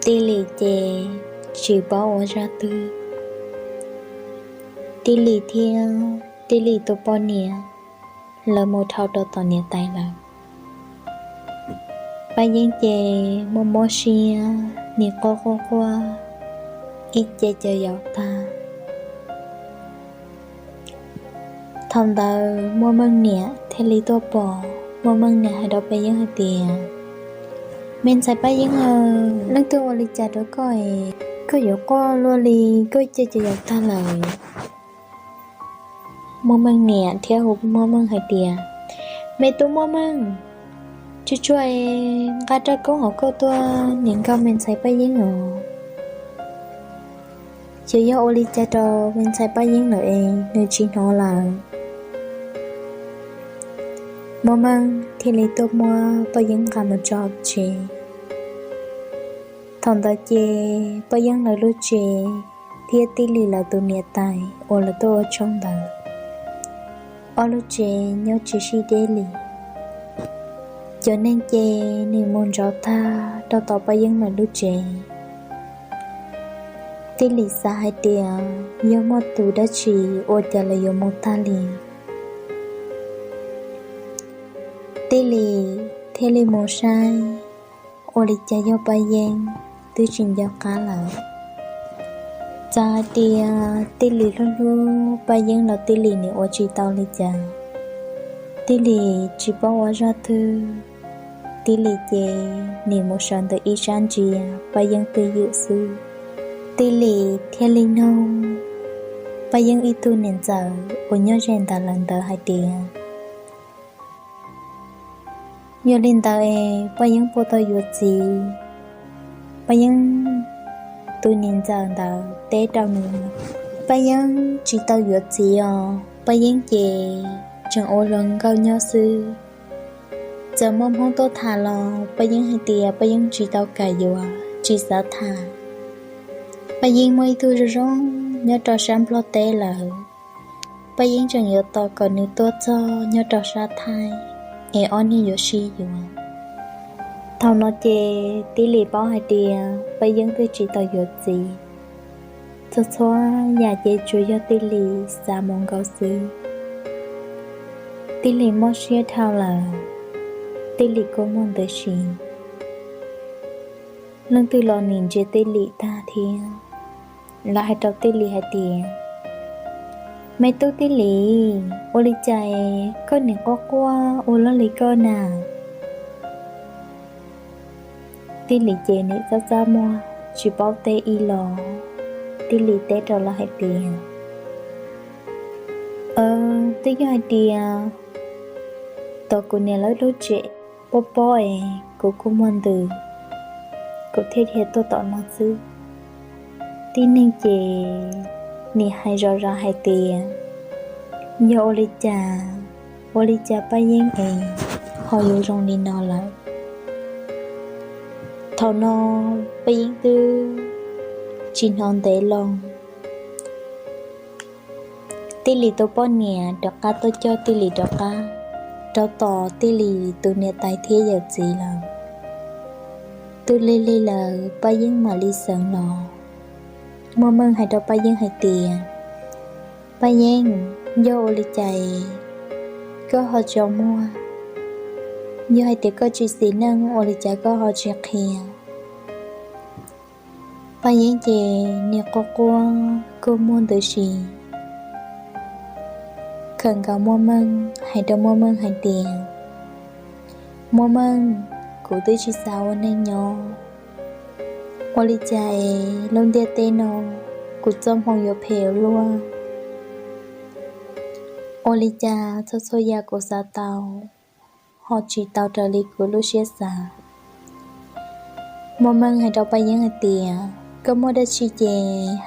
Tij Lis ces tsis paub ua zaj twg. Tij Lis thiab Tij Lis tus poj niam lawv mus dhau rau tom niam tais lawm. Paj Yeeb ces muaj mob siab, nim quaj quaj quaj ib ce ces yaum tag. Thaum ntawd Muaj Meej niam thiaj li tuaj pom. Muaj Meej niam hais rau Paj Yeeb hais tias, Me ntxhais Paj Yeeb aw, leej twg ua li cas rau koj es koj yuav quaj luaj li, koj ib ce ces yaum tag lawm? Muaj Meej niam thiaj hu Muaj Meej hais tias, Me tub Muaj Meej, tsuag tsuag es nqa rab koob hauv koj tuaj nim nkaug me ntxhais Paj Yeeb os. Ces yog ua li cas rau me ntxhais Paj Yeeb lawm es nws tsis hnov lawm? Muaj Meej thiaj li tuaj muab Paj Yeeb nqa mus tso tsev. Thaum ntawd ces Paj Yeeb lawv lub tsev thiab Tij Lis lawv tus niam tais uas lawv tuaj ua tshoob ntawd, ob lub tsev nyob tsis sib deb li. Cov neeg ces nim mus nrov tag rau tom Paj Yeeb lawv lub tsev. Tij Lis xav hais tias yog muaj tus dab tsi ua cas lawv yuav mus tag li. Tij Lis thiaj li mus saib, ua li cas yog Paj Yeeb twb tsis nco qab lawm. Txawm hais tias Tij Lis hlub hlub Paj Yeeb los Tij Lis nim ua tsis tau li cas. Tij Lis tsis paub ua zaj twg, Tij Lis ces nim mus sawv ntawm ib sab ntsia Paj Yeeb twj ywm xwb. Tij Lis thiaj li nug Paj Yeeb ib tug niam ntxawm uas nyob ze ntawd lawm ntawd hais tias, Yog li ntawd es Paj Yeeb puas tau yuav txiv? Paj Yeeb tus niam ntxawm ntawd teb rau nws, Paj Yeeb tsis tau yuav txiv os. Paj Yeeb ces tseem ua hluas nkauj nyob xwb. Txawm muaj Hmoob tuaj tham los Paj Yeeb hais tias Paj Yeeb tsis tau kam yuav, tsis xav tham. Paj Yeeb muaj ib tug zoo zoo nyob rau sab Nplog teb lawm. Paj Yeeb tseem yuav tos kom nws tuaj txog nyob rau sab Thaib es ob niag yuav sib yuav. Thaum no ces Tij Lis paub hais tias Paj Yeeb twb tsis tau yuav txiv. Txhua txhua yam ces tsuas yog Tij Lis xav mus nkaus xwb. Tij Lis mob siab dhau lawm, Tij Lis kua muag ntws si. Leej twg los nim ntsia Tij Lis tag thiab. Lawv hais rau Tij Lis hais tias, Me tub Tij Lis, ua li cas koj nim quaj quaj ua luaj li koj na? Tij Lis ces nim txaj txaj muag tsis paub teb ib los. Tij Lis teb rau lawv hais tias, Twb yog hais tias tom kuv niam lawv lub tsev pob pob es kuv kua muag ntws, kuv thiaj dhia tuaj tom no xwb. Tib neeg ces nim hais zom zaws hais tias, Yog ua li cas, ua li cas Paj Yeeb es ho yuav zoo li no lawm? Thaum no Paj Yeeb twb tsis hnov ntev lawm. Tij Lis tus poj niam rov qab tuaj coj Tij Lis rov qab rau tom Tij Lis tus niam tais thiab yawm txiv lawm. Twb lig lig lawm Paj Yeeb mam li xeev los. Muaj Meej hais rau Paj Yeeb hais tias, Paj Yeeb, yog ua li cas koj ho tsis muag? Yog hais tias koj tsis xis neej ua li cas koj ho tsis qhia? Paj Yeeb ces nim quaj quaj kua muag ntws si, khawm nkaus Muaj Meej hais rau Muaj Meej hais tias, Muaj Meej, kuv twb tsis xav ua neeg nyob. Ua li cas es lub ntiaj teb no kuv txoj hmoo yuav phem ua luaj? Ua li cas txhua txhua yam kuv xav tau ho tsis tau raws li kuv lub siab xav? Muaj Meej hais rau Paj Yeeb hais tias, Koj muaj dab tsi ces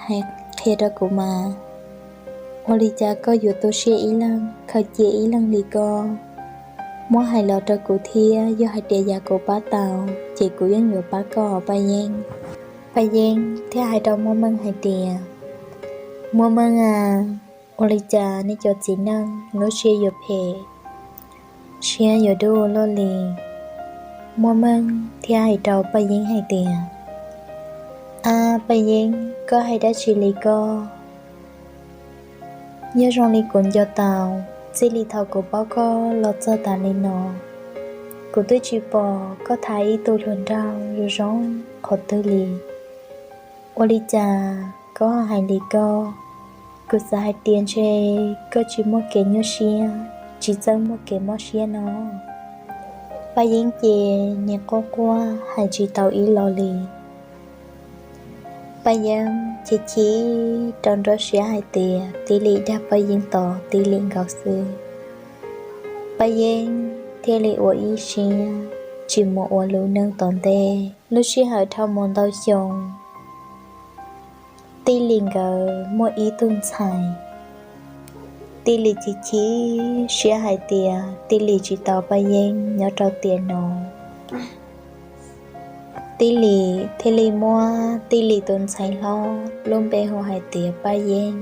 hais qhia rau kuv mas. Ua li cas koj yuav tu siab ib leeg khaws cia ib leeg li koj? Muab hais los rau kuv thiab, yog hais tias yam kuv pab tau ces kuv yeej yuav pab koj, Paj Yeeb. Paj Yeeb thiaj hais rau Muaj Meej hais tias, Muaj Meej a, ua li cas nej cov txiv neej lub siab yuav phem, siab yuav dub ua luaj li? Muaj Meej thiaj hais rau Paj Yeeb hais tias, Ab Paj Yeeb, koj hais dab tsi li koj? Yog zoo li kuv nco tau, txij li thaum kuv paub koj los txog tas li no, kuv twb tsis pom koj tham ib tug hluas nraug zoo zoo qhov twg li. Ua li cas koj hais li koj? Kuv xav hais tias ntshe koj tsis muaj kev nyuaj siab, tsis txawj muaj kev mob siab no. Paj Yeeb ces nim quaj quaj hais tsis tau ib los li. Paj Yeeb chim chim rau nruab siab hais tias Tij Lis dag Paj Yeeb tos Tij Lis nkaus xwb. Paj Yeeb thiaj li ua ib siab tsis mus ua lub neej tom ntej. Lub sij hawm dhau mus ntau xyoo, Tij Lis nkawd muaj ib tug ntxhais. Tij Lis chim chim siab hais tias Tij Lis tsis tau Paj Yeeb nyob rau tiam no. Tij Lis thiaj li muab Tij Lis tus ntxhais hlob lub npe hu hais tias Paj Yeeb.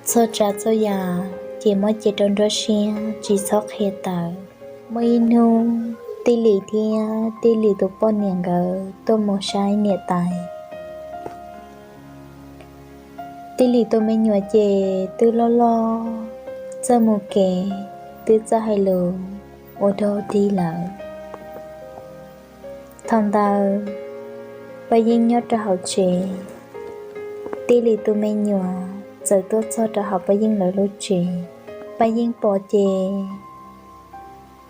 Txhua tsav txhua yam ces muab cia rau nruab siab tsis txhob qhia tawm. Muaj ib hnub Tij Lis thiab Tij Lis tus poj niam nkawd tuaj mus saib niam tais. Tij Lis tus me nyuam ces twb loj loj, txawj mus kev, twb txawj hais lus ua dog dig lawm. Thaum ntawd Paj Yeeb nyob rau hauv tsev, Tij Lis tus me nyuam txawm tuaj txog rau hauv Paj Yeeb lawv lub tsev. Paj Yeeb pom ces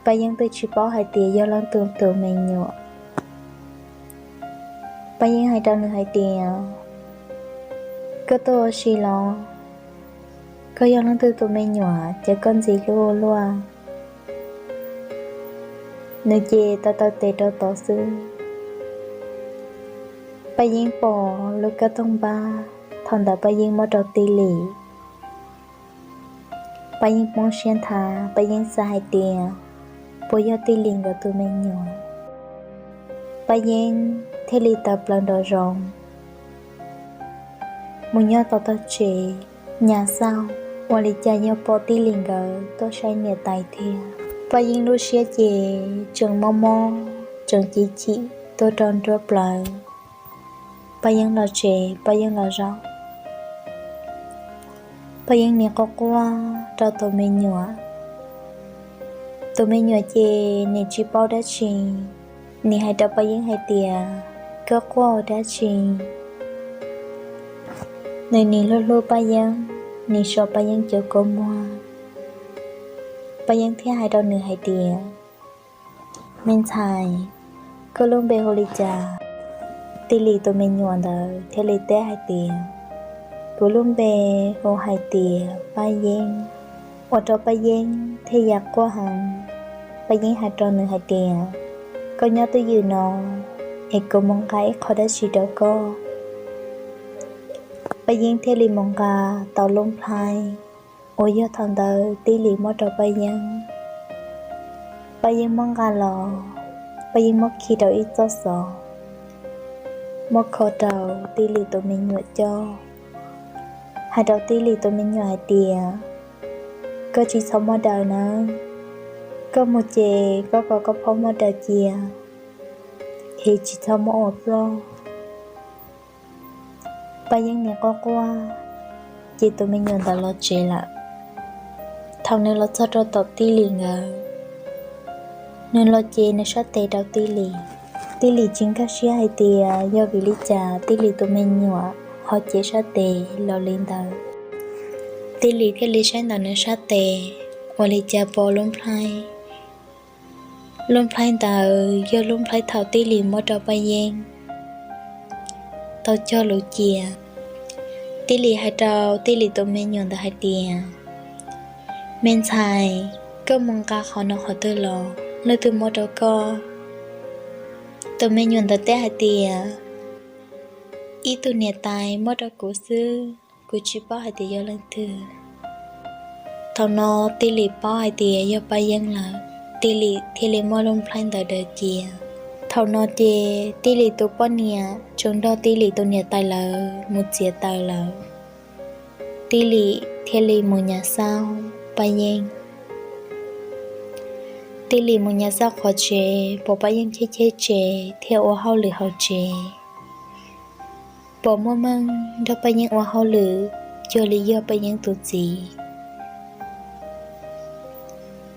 Paj Yeeb twb tsis paub hais tias yog leej twg tus me nyuam. Paj Yeeb hais rau nws hais tias, koj tuaj ua si los? Koj yog leej twg tus me nyuam ces koj ntxim hlub ua luaj. Nws ces taw taw tes rau tod xwb. Paj Yeeb pom lub kab toog npab, thaum ntawd Paj Yeeb muab rau Tij Lis. Paj Yeeb poob siab nthav, Paj Yeeb xav hais tias puas yog Tij Lis nkawd tus me nyuam. Paj Yeeb thiaj li tawm plaws nraum zoov mus nyob tom tog tsev, nyas xauj, ua li cas yog pom Tij Lis nkawd tuaj saib niam tais thiab. Paj Yeeb lub siab ces tseem mob mob, tseem chim chim tuaj rau nruab plawv. Paj Yeeb los tsev, Paj Yeeb los zaum. Paj Yeeb nim quaj quaj rau tus me nyuam. Tus me nyuam ces nim tsis paub dab tsi, nim hais rau Paj Yeeb hais tias, koj quaj ua dab tsi? Nws nim hlub hlub Paj Yeeb, nim so Paj Yeeb cov kua muag. Paj Yeeb thiaj hais rau nws hais tias, me ntxhais, koj lub npe hu li cas? Tij Lis tus me nyuam ntawd thiaj li teb hais tias, kuv lub npe hu hais tias Paj Yeeb. Ua rau Paj Yeeb thiaj ya quaj heev. Paj Yeeb hais rau nws hais tias, koj nyob twj ywm no es kuv mus nqa ib qho dab tsi rau koj. Paj Yeeb thiaj li mus nqa tau lub nplhaib uas yog thaum ntawd Tij Lis muab rau Paj Yeeb. Paj Yeeb muab nqa los, Paj Yeeb muab khi rau ib txoj xov, muab kho rau Tij Lis tus me nyuam coj, hais rau Tij Lis tus me nyuam hais tias, koj tsis txhob muab daws nawb, koj mus ces koj kom koj phob muab daws cia, es tsis txhob muab ua ploj. Paj Yeeb nim quaj quaj, ces tus me nyuam ntawd los tsev lawm. Thaum nws los txog rau tom Tij Lis nkawd, nws los ces nws sab tes rau Tij Lis. Tij Lis tsis nkag siab hais tias yog vim li cas Tij Lis tus me nyuam ho cev sab tes los li ntawd. Tij Lis thiaj li saib ntawm nws sab tes, ua li cas pom lub nplhaib. Lub nplhaib ntawd yog lub nplhaib thaum Tij Lis muab rau Paj Yeeb tau cog lus cia. Tij Lis hais rau Tij Lis tus me nyuam ntawd hais tias, me ntxhais, koj mus nqa qhov no qhov twg los, leej twg muab rau koj? Tus me nyuam ntawd teb hais tias, ib tug niam tais muab rau kuv xwb, kuv tsis paub hais tias yog leej twg. Thaum no Tij Lis paub hais tias yog Paj Yeeb lawm, Tij Lis thiaj li muab lub nplhaib ntawd daws cia. Thaum no ces Tij Lis tus poj niam tseem nrog Tij Lis tus niam tais lawv mus txiav taws lawm. Tij Lis thiaj li mus nyas xauj Paj Yeeb. Tij Lis mus nyas xauj qhov tsev, pom Paj Yeeb cheb cheb tsev thiab ua hauj lwm hauv tsev. pom Muaj Meej nrog Paj Yeeb ua hauj lwm cuag li yog Paj Yeeb tus txiv.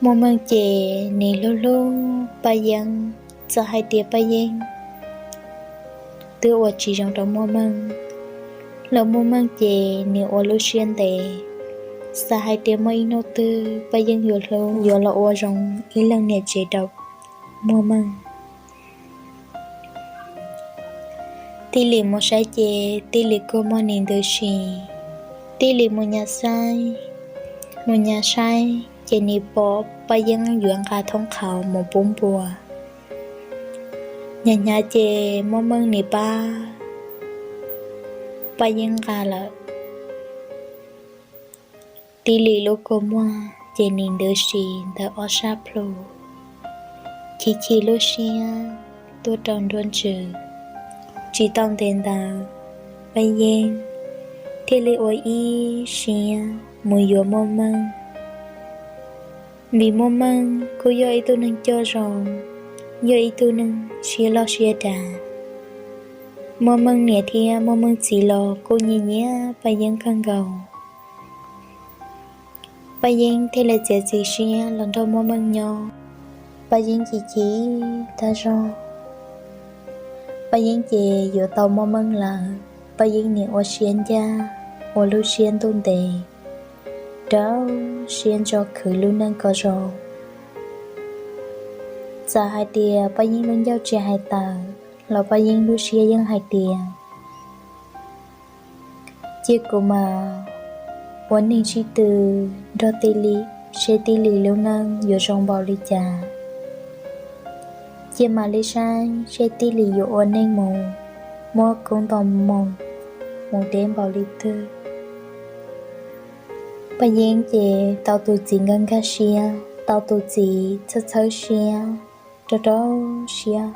Muaj Meej ces nws hlub hlub Paj Yeeb, txawm hais tias Paj Yeeb twb ua tsis zoo rau Muaj Meej los Muaj Meej ces nws ua lub siab ntev, xav hais tias muaj ib hnub twg Paj Yeeb yuav hlub yuav los ua zoo ib leej niam tsev rau Muaj Meej. Tij Lis mus saib ces Tij Lis kuj muaj nim ntws si. Tij Lis mus nyas saib, mus nyas saib ces nim pom Paj Yeeb yuav nqa thoob qhauv mus pub npua. Nyas hnyav ces Muaj Meej nim pab Paj Yeeb nqa lawm. Tij Lis lub kua muag ces nim ntws si ntawm ob sab plhu, chim chim lub siab tuaj rau nruab ntsws. Tsis tau ntev ntawd Paj Yeeb thiaj li ua ib siab mus yuav Muaj Meej, vim Muaj Meej kuj yog ib tug neeg coj zoo, yog ib tug neeg siab loj siab dav. Muaj Meej niam thiab Muaj Meej txiv los kuj nyiam nyiam Paj Yeeb kawg nkaus. Paj Yeeb thiaj li txiav txim siab los nrog Muaj Meej nyob. Paj Yeeb chim chim tag zog, Paj Yeeb ces yuav tau Muaj Meej lawm, Paj Yeeb nim ua siab ncaj, ua lub siab ntuj ntev, rau siab ntso khwv lub neej kom zoo. Txawm hais tias Paj Yeeb lub ncauj tsis hais tawm los Paj Yeeb lub siab yeej hais tias cia kuv mas ua neeg sib tw nrog Tij Lis seb Tij Lis lub neej yuav zoo npaum li cas. Cia mam li saib seb Tij Lis yuav ua neej mus muaj koob nto moo mus deb npaum li twg. Paj Yeeb ces tau tus txiv nkag nkag siab, tau tus txiv txhawb txhawb siab, rau rau siab,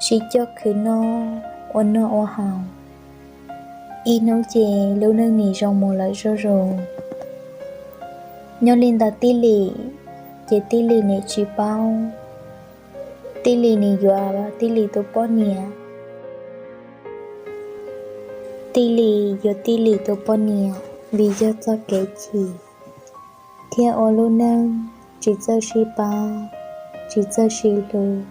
sib coj khwv noj ua noj ua haus. Ib hnub ces lub neej nim zoo mus lawm zuj zus. Nyob li ntawd Tij Lis ces Tij Lis nim tsis paub, Tij Lis nim yuav Tij Lis tus poj niam. Tij Lis yuav Tij Lis tus poj niam vim yog txoj kev chim, thiab ua lub neej tsis txawj sib pab, tsis txawj sib hlub,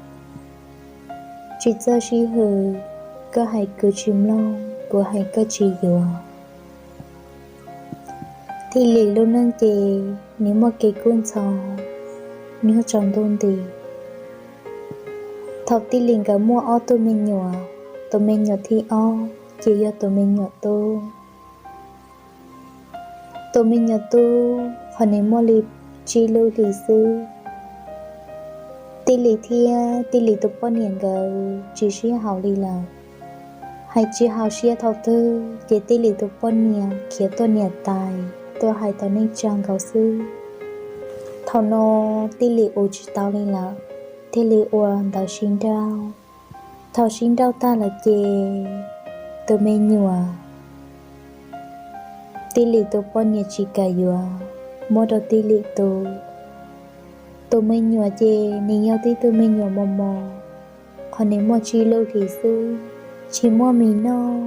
tsis txawj sib hwm. Koj hais kuv tsis mloog, kuv hais koj tsis yuav. Tij Lis lub neej ces nws muaj kev kub ntxhov nyob tsaus ntuj nti. Thaum Tij Lis nkawd muaj ob tug me nyuam, tus me nyuam thib ob ces yog tus me nyuam tub. Tus me nyuam tub qhov nws muaj li tsib lub hlis xwb. Tij Lis thiab Tij Lis tus poj niam nkawd tsis sib haum li lawm. Hais tsis haum siab thaum twg ces Tij Lis tus poj niam khiav tuaj niam tais tuaj hais tau neej tsa nkaus xwb. Thaum no Tij Lis ua tsis tau li lawm, thiaj li ua ntawv sib nrauj. Thaum sib nrauj tag lawm ces tus me nyuam Tij Lis tus poj niam tsis kam yuav, muab rau Tij Lis tu. Tus me nyuam ces nws yog tib tug me nyuam mos mos, qhov nws muaj tsib lub hlis xwb, tsis muaj mis noj.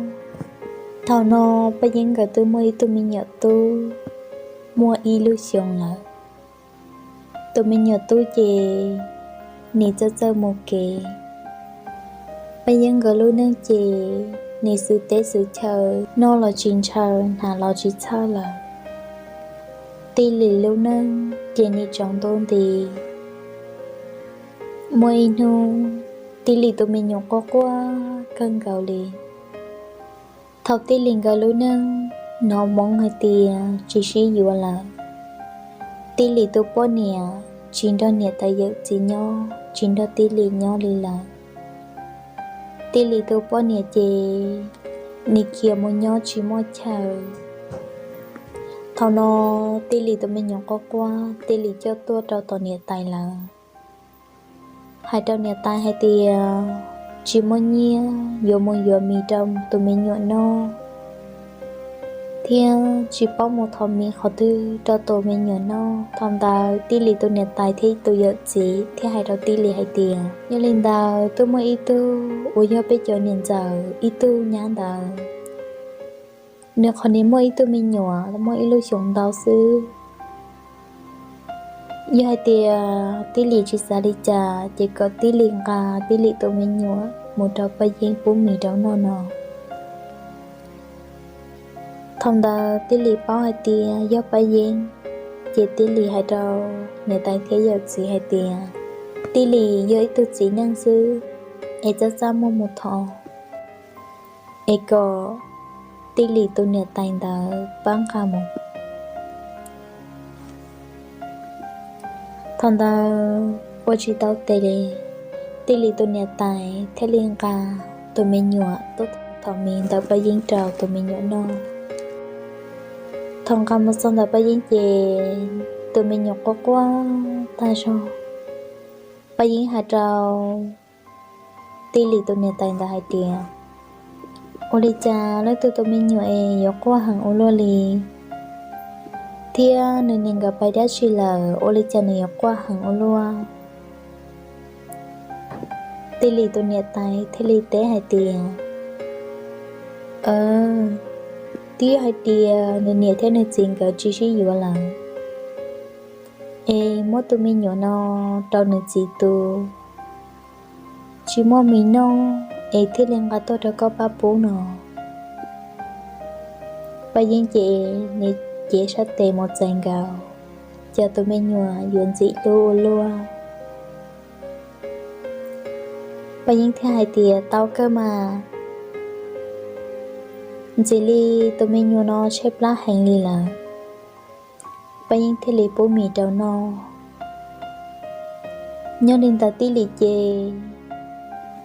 Thaum no Paj Yeeb nkawd twb muaj ib tug me nyuam tub muaj ib lub xyoos lawm. Tus me nyuam tub ces nws txawj txawj mus kev. Paj Yeeb nkawd lub neej ces nws xwm teb xwm chaw, noj los tsis ntshaw, hnav los tsis txhawj lawm. Tij Lis lub neej ces nws tsaus ntuj nti. Muaj ib hnub Tij Lis tus me nyuam quaj quaj kawg nkaus li. Thaum Tij Lis nkawd lub neej hnov hmoov hais tias tsis sib yuav lawm, Tij Lis tus poj niam tsis nrog niam tais yawm txiv nyob, tsis nrog Tij Lis nyob li lawm. Tij Lis tus poj niam ces nws khiav mus nyob tsis muaj chaw. Thaum no Tij Lis tus me nyuam quaj quaj, Tij Lis coj tuaj rau tom niam tais lawv, hais rau niam tais hais tias tsis muaj nyiaj yuav mus yuav mis rau tus me nyuam noj. thiab tsis paub mus thov miv qhov twg rau tus me nyuam noj. Thaum ntawd Tij Lis tus niam tais thiab tus yawm txiv thiaj hais rau Tij Lis hais tias, yog li ntawd twb muaj ib tug uas yog peb cov niam ntxawm ib tug nyab ntawd, nws qhov niam muaj ib tug me nyuam muaj ib lub xyoos ntau xwb. Yog hais tias Tij Lis tsis xav li cas ces kom Tij Lis nqa Tij Lis tus me nyuam mus rau Paj Yeeb pub mis rau noj no. Thaum ntawd Tij Lis paub hais tias yog Paj Yeeb, ces Tij Lis hais rau niam tais thiab yawm txiv hais tias, Tij Lis yog ib tug txiv neej xwb, es txaj txaj muag mus thov, es kom Tij Lis tus niam tais ntawd pab nqa mus. Thaum ntawd ua tsis tau tes li, Tij Lis tus niam tais thiaj li nqa tus me nyuam tuaj thov miv ntawm Paj Yeeb rau tus me nyuam noj. Thaum nqa mus txog ntawm Paj Yeeb ces tus me nyuam quaj quaj tag zog. Paj Yeeb hais rau Tij Lis tus niam tais ntawd hais tias, ua li cas leej twg tus me nyuam es yuav quaj heev ua luaj li, thiab nws niam nkawd pais dab tsi lawm, ua li cas nws yuav quaj heev ua luaj? Tij Lis tus niam tais thiaj li teb hais tias, twb yog hais tias nws niam thiab nws txiv nkawd tsis sib yuav lawm, es muab tus me nyuam no rau nws txiv tu, tsis muaj mis noj, es thiaj li nqa tuaj rau koj pab pub no. Paj Yeeb ces nws cev sab tes mus txais nkaus, cas tus me nyuam yuav ntxim hlub ua luaj. Paj Yeeb thiaj hais tias, tau kawg mas, ntxim li tus me nyuam no tshaib plab heev li lawm. Paj Yeeb thiaj li pub mis rau noj. Nyob li ntawd Tij Lis ces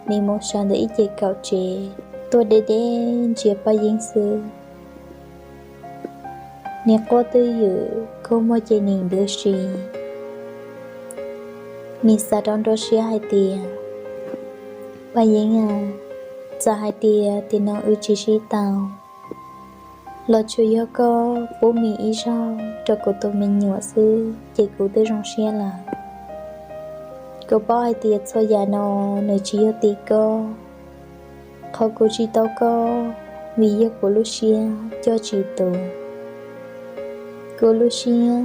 nws mus sawv ntawm ib ce kaum tsev tuaj deb deb ntsia Paj Yeeb xwb. Nws quaj twj ywm kua muag ces nws ntws si. Nws xav rau nruab siab hais tias, Paj Yeeb a, txawm hais tias tiam no wb tsis sib tau los tsuas yog koj pub mis ib zaug rau kuv tus me nyuam xwb ces kuv twb zoo siab lawm. Kuv paub hais tias txhua yam no nws tsis yog tim koj. Qhov kuv tsis tau koj vim yog kuv lub siab coj tsis tus. Kuv lub siab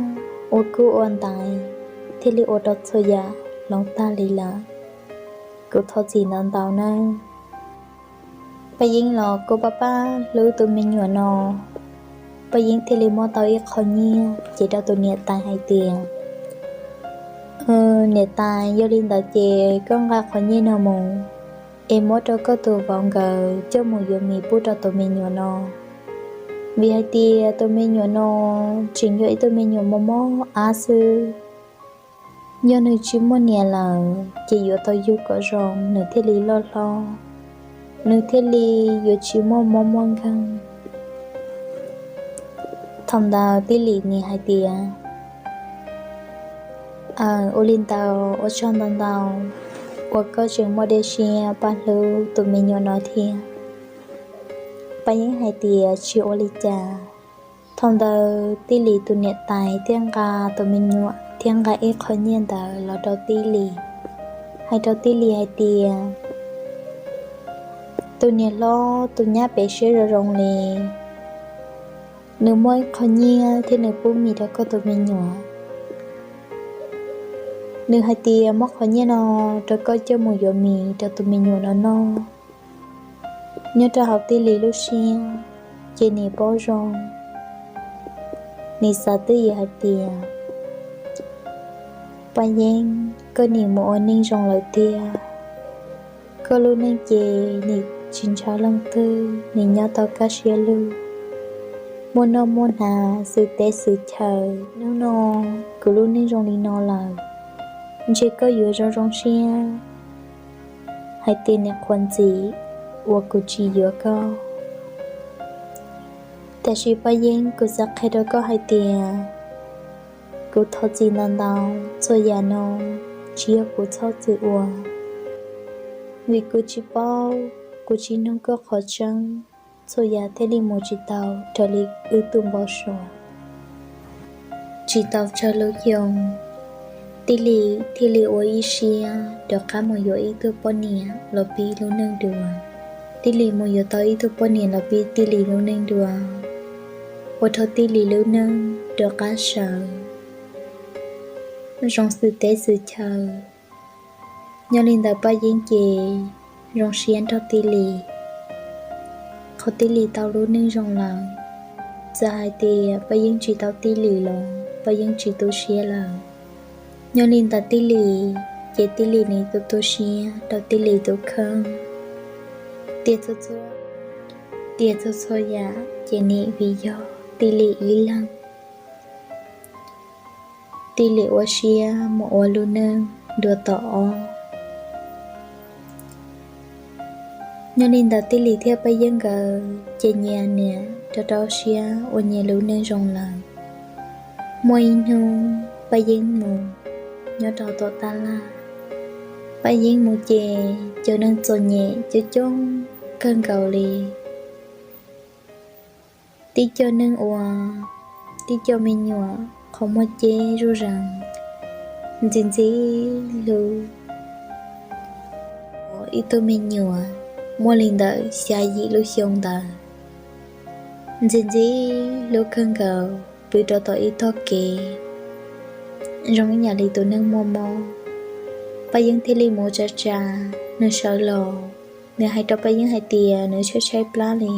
ua kub ua ntaiv thiaj li ua rau txhua yam hloov tag li lawm. Kuv thov txim ntau ntau nawb. Paj Yeeb los kuj pab pab hlub tus me nyuam no. Paj Yeeb thiaj li muab tau ib qho nyiaj ces rau tus niam tais hais tias, niam tais, yog li ntawd ces koj nqa qhov nyiaj no mus es muab rau koj tus vauv nkawd coj mus yuav mis pub rau tus me nyuam no. Vim hais tias tus me nyuam no tseem yog ib tug me nyuam mob mob ab xwb. Yog nws tsis muaj niam lawm ces yuav tau yug kom zoo nws thiaj li loj hlob, nws thiaj li yuav tsis muaj mob muaj nkeeg. Thaum ntawd Tij Lis nim hais tias, ua li ntawd ua tsaug ntau ntau uas koj tseem muaj dej siab pab hlub tus me nyuam no thiab. Paj Yeeb hais tias tsis ua li cas. Thaum ntawd Tij Lis tus niam tais thiaj nqa tus me nyuam thiab nqa ib qho nyiaj ntawd los rau Tij Lis, hais rau Tij Lis hais tias, tus niam hlob tus nyab pem siab zoo zoo li, nws muaj ib qho nyiaj thiab nws pub mis rau koj tus me nyuam. Nws hais tias muab qhov nyiaj no rau koj coj mus yuav mis rau tus me nyuam no noj. Nyob rau hauv Tij Lis lub siab ces nws paub zoo, nws xav twj ywm hais tias, Paj Yeeb, koj nim mus ua neej zoo lawm tiag. Koj lub neej ces nim tsis ntshaw leej twg, nim nyob tau kaj siab lug, muaj noj muaj hnav xwm teb xwm chaw. Hnub no kuv lub neej zoo li no lawm, ntshe koj yuav zoo zoo siab hais tias nim qhuas ntxiv uas kuv tsis yuav koj. Tiam sis Paj Yeeb, kuv xav qhia rau koj hais tias kuv thov txim ntau ntau, txhua yam no tsis yog kuv txhob txwm ua, vim kuv tsis paub, kuv tsis nug koj qhov tseeb. txhua yam thiaj li mus tsis tau raws li wb tau npau suav. Tsis tau tsawg lub xyoo, Tij Lis thiaj li ua ib siab rov qab mus yuav ib tug poj niam los pib lub neej dua. Tij Lis mus yuav tau ib tug poj niam los pib Tij Lis lub neej dua, ua rau Tij Lis lub neej rov qab sawv zoo xws teb xws chaw. Nyob li ntawd Paj Yeeb ces zoo siab nrog Tij Lis. Qhov Tij Lis tau lub neej zoo lawm, txawm hais tias Paj Yeeb tsis tau Tij Lis los Paj Yeeb tsis tu siab lawm. Nyob li ntawd Tij Lis ces Tij Lis nim tu tu siab rau Tij Lis tus kheej. Tias txhua txhua, tias txhua txhua yam ces nim vim yog Tij Lis ib leeg. Tij Lis ua siab mus ua lub neej dua tom ob. Nyob li ntawd Tij Lis thiab Paj Yeeb nkawd ces nyias niam rau rau siab ua nyias lub neej zoo lawm. Muaj ib hnub Paj Yeeb mus nyob rau tom tab laj. Paj Yeeb mus ces cov neeg txom nyem coob coob kawg nkaus li. Tib co neeg uas, tib co me nyuam qhov muag ceb zuj zus, ntxim ntxim hlub. Ib tug me nyuam muaj li ntawm xya yim lub xyoo ntawd, ntxim ntxim hlub kawg nkaus pw rau tom ib tog kev, zoo ib yam li tus neeg muaj mob. Paj Yeeb thiaj li mus tsa tsa, nws sawv los, nws hais rau Paj Yeeb hais tias nws tshaib tshaib plab li.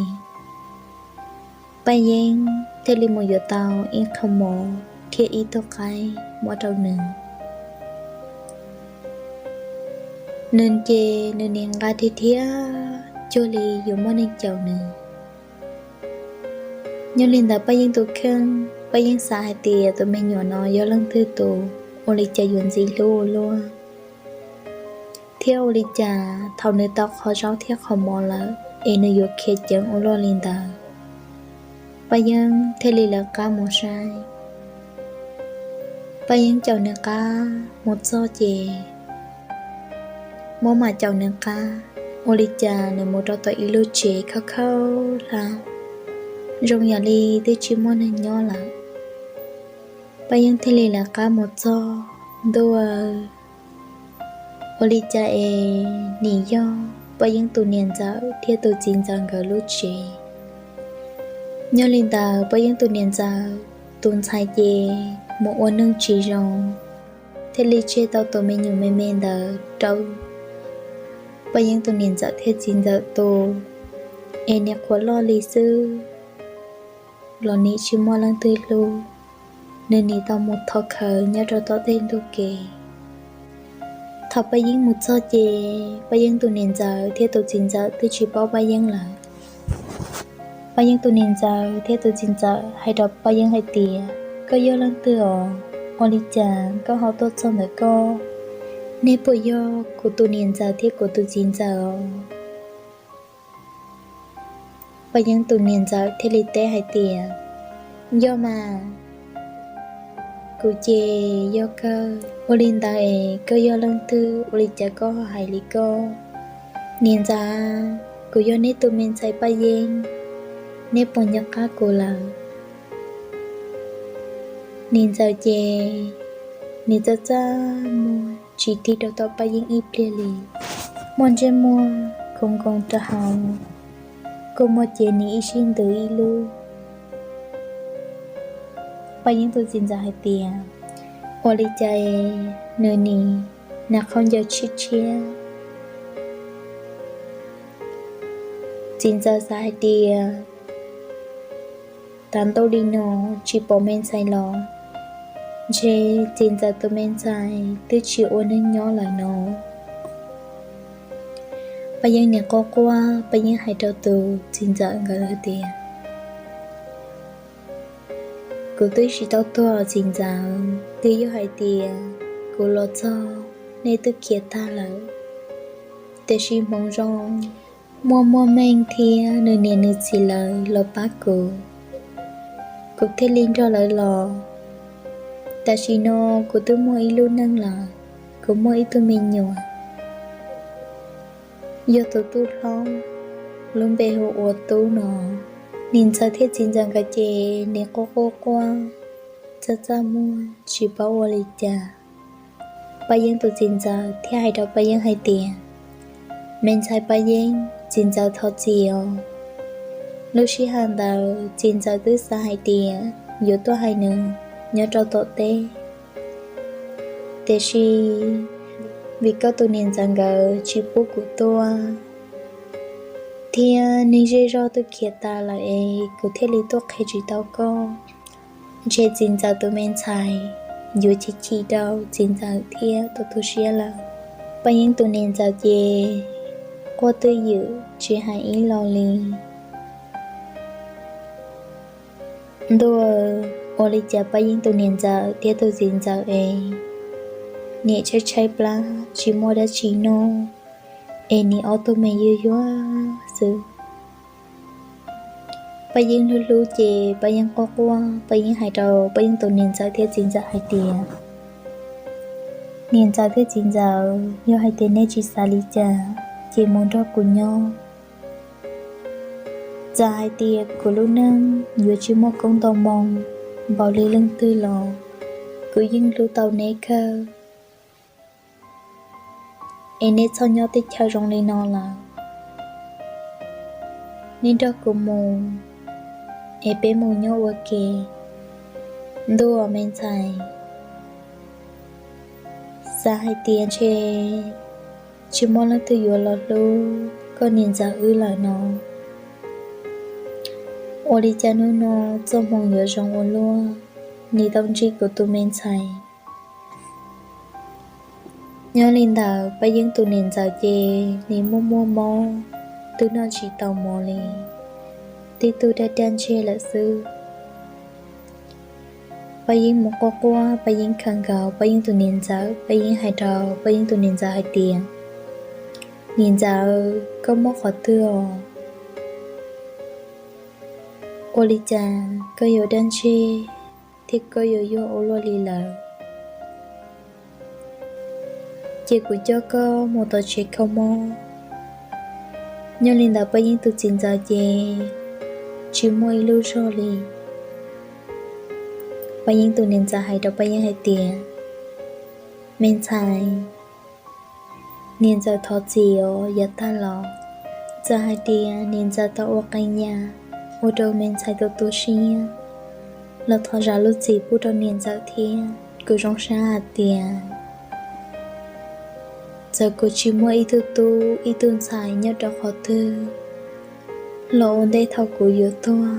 Paj Yeeb thiaj li mus yuav tau ib qho mov thiab ib tug qaib muab rau nws. Nws ces nws nim nqa dhia dhia cuag li yuav muaj neeg caum nws. Nyob li ntawd Paj Yeeb tus kheej, Paj Yeeb xav hais tias tus me nyuam no yog leej twg tus, ua li cas yuav ntxim hlub ua luaj. Thiab ua li cas thaum nws tau qhov zaub thiab qhov mov lawm es nws yuav khiav ceev ua luaj li ntawd. Paj Yeeb thiaj li lawv qab mus saib. Paj Yeeb caum nws qab mus txog ces, muab mam caum nws qab, ua li cas nws mus rau tom ib lub tsev khaub khaub hlab, zoo yam li twb tsis muaj neeg nyob lawm. Paj Yeeb thiaj li lawv qab mus txog ntua, ua li cas es nim yog Paj Yeeb tus niam ntxawm thiab tus txiv ntxawm nkawd lub tsev. Nyob li ntawd Paj Yeeb tus niam ntxawm tus ntxhais ces mus ua neeg tsis zoo, thiaj li tseg tau tus me nyuam me me ntawd rau Paj Yeeb tus niam ntxawm thiab txiv ntxawm tu, es nim qhuav loj li xwb los nim tsis muaj leej twg hlub, nws nim tau mus thov khawv nyob rau tom tej ntug kev. Thaum Paj Yeeb mus txog ces Paj Yeeb tus niam ntxawm thiab tus txiv ntxawm twb tsis paub Paj Yeeb lawm. Paj Yeeb tus niam ntxawm thiab tus txiv ntxawm hais rau Paj Yeeb hais tias, koj yog leej twg os? Ua li cas koj ho tuaj txog ntawm koj? Neb puas yog kuv tus niam ntxawm thiab kuv tus txiv ntxawm os? Paj Yeeb tus niam ntxawm thiaj li teb hais tias, yog mas, kuv ces yog kawg. Ua li ntawd es koj yog leej twg, ua li cas koj ho hais li koj? Niam ntxawm, kuv yog neb tus me ntxhais Paj Yeeb, neb puas nco qab kuv lawm? Niam ntxawm ces nim txaj txaj muag tsis tig rau tom Paj Yeeb ib pliag li, muaj ntsej muag khoov nkoos rau hauv, kua muag ces nim ib sij ntws ib lub. Paj Yeeb tus txiv ntxawm hais tias, ua li cas nws nim hnav qhov ncauj tshiab tshiab? Txiv ntxawm xav hais tias, tas ntau li no tsis pom me ntxhais los, ntshe txiv ntxawm tus me ntxhais twb tsis ua neeg nyob lawm no. Paj Yeeb nim quaj quaj, Paj Yeeb hais rau tus txiv ntxawm nkawd hais tias, kuv twb tsis tau tuag txiv ntxawm, twb yog hais tias kuv los txog nej twb khiav tag lawm. Tiam sis hmoov zoo, muaj muaj meej thiab nws niam nws txiv lawv los pab kuv, kuv thiaj li nrog lawv los. Tam sim no kuv twb muaj ib lub neej lawm, kuv muaj ib tug me nyuam, yog tus tub hlob. lub npe hu ua Tub no. Niam ntxawm thiab txiv ntxawm nkawd ces nim quaj quaj quaj, txaj txaj muag tsis paub ua li cas. Paj Yeeb tus txiv ntxawm thiaj hais rau Paj Yeeb hais tias, me ntxhais Paj Yeeb, txiv ntxawm thov txim os. Lub sij hawm ntawd txiv ntxawm twb xav hais tias yuav tuaj hais nws nyob rau tom teb, tiam sis vim koj tus niam ntxawm nkawd tsis pub kuv tuaj, thiab neeg zej zog twb khiav tas lawm es kuv thiaj li tuaj qhia tsis tau koj. Ntshe txiv ntxawm tus me ntxhais yuav chim chim rau txiv ntxawm thiab tu tu siab lawm. Paj Yeeb tus niam ntxawm ces quaj twj ywm tsis hais ib lo li. Ntuj, ua li cas Paj Yeeb tus niam ntxawm thiab tus txiv ntxawm es nim tshaib tshaib plab tsis muaj dab tsi noj, es nim ob tug me yuag yuag xwb. Paj Yeeb hlub hlub ces Paj Yeeb quaj quaj, Paj Yeeb hais rau Paj Yeeb tus niam ntxawm thiab txiv ntxawm hais tias, niam ntxawm thiab txiv ntxawm, yog hais tias neb tsis xav li cas ces mus nrog kuv nyob. Txawm hais tias kuv lub neej yuav tsis muaj koob nto moo npaum li leej twg los kuv yeej hlub tau neb kawg. Es neb txhob nyob teb chaws zoo li no lawm, neb nrog kuv mus, es peb mus nyob ua ke. Ntuj, me ntxhais, xav hais tias ntshe tsis muaj leej twg yuav los hlub koj niam ntxawm wb lawm no. Ua li cas hnub no txoj hmoo yuav zoo ua luaj, nim tau ntsib kuv tus me ntxhais. Nyob li ntawd Paj Yeeb tus niam ntxawm ces nim muaj muaj mob, twb noj tsis tau mov li, tib tug daj daj ntseg lawm xwb. Paj Yeeb mus quaj quaj, Paj Yeeb khawm nkaus Paj Yeeb tus niam ntxawm, Paj Yeeb hais rau Paj Yeeb tus niam ntxawm hais tias, niam ntxawm, koj mob qhov twg os? Ua li cas koj yuav daj ntseg thiab koj yuav yuag ua luaj li lawm? Ces kuv coj koj mus tom tsev kho mob. Nyob li ntawd Paj Yeeb tus txiv ntxawm ces tsis muaj ib lub zog li. Paj Yeeb tus niam ntxawm hais rau Paj Yeeb hais tias, me ntxhais, niam ntxawm thov txim os, yav tag los txawm hais tias niam ntxawm tau ua qee yam ua rau me ntxhais tu tu siab, los thov zam lub txim pub rau niam ntxawm thiab. Kuv zoo siab hais tias txawm kuv tsis muaj ib tug tub ib tug ntxhais nyob rau qhov twg los ua ntej thaum kuv yuav tuag,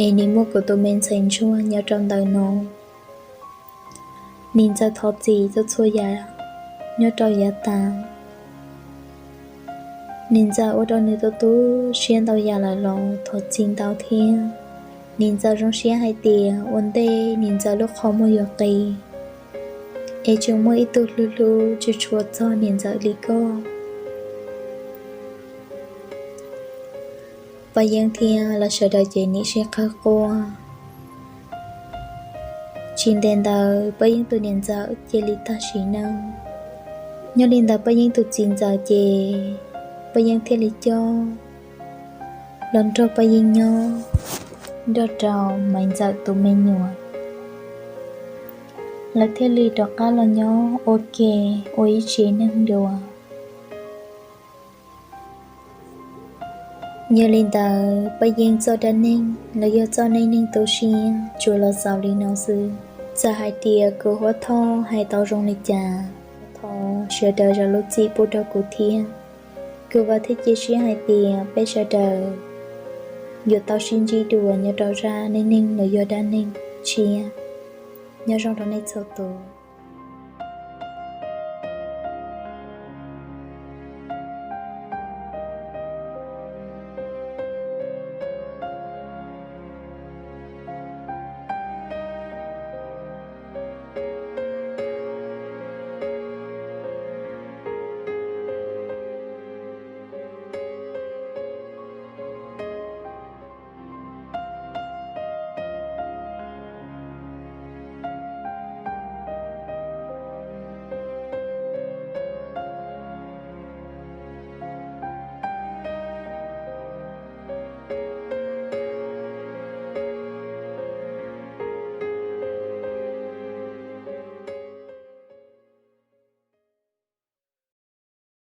es nim muaj kuv tus me ntxhais ntsuag nyob rau ntawm no. Niam ntxawm thov txim txhua txhua yam nyob rau yav tas. Niam ntxawm ua rau nws tu tu siab ntau yam lawm los thov txim ntau thiab. Niam ntxawm zoo siab hais tias ua ntej niam ntxawm lub qhov muag yuav qis, es tseem muaj ib tug hlub hlub tshua tshua txog niam ntxawm li koj. Paj Yeeb thiab lawv sawv daws ces nim sib qawg quaj. Tsis ntev ntawd Paj Yeeb tus niam ntxawm cia li tag sim neej. Nyob li ntawd Paj Yeeb tus txiv ntxawm ces Paj Yeeb thiaj li coj los nrog Paj Yeeb nyob nrog rau Maiv Ntxawm tus me nyuam. Lawv thiaj li rov qab los nyob ua ke ua ib tsev neeg dua. Yog li ntawd Paj Yeeb txoj dab neeg los yog txoj neej neeg tu siab tsuas los xaus li no xwb. Txawm hais tias kuv Huab Thoj hais tau zoo li cas, thov sawv daws zam lub txim pub rau kuv thiab. Kuv vam thiab cia siab hais tias peb sawv daws yuav tau sib ntsib dua nyob rau zaj neej neeg los yog dab neeg tshiab. Nyob zoo rau nej txhua tus.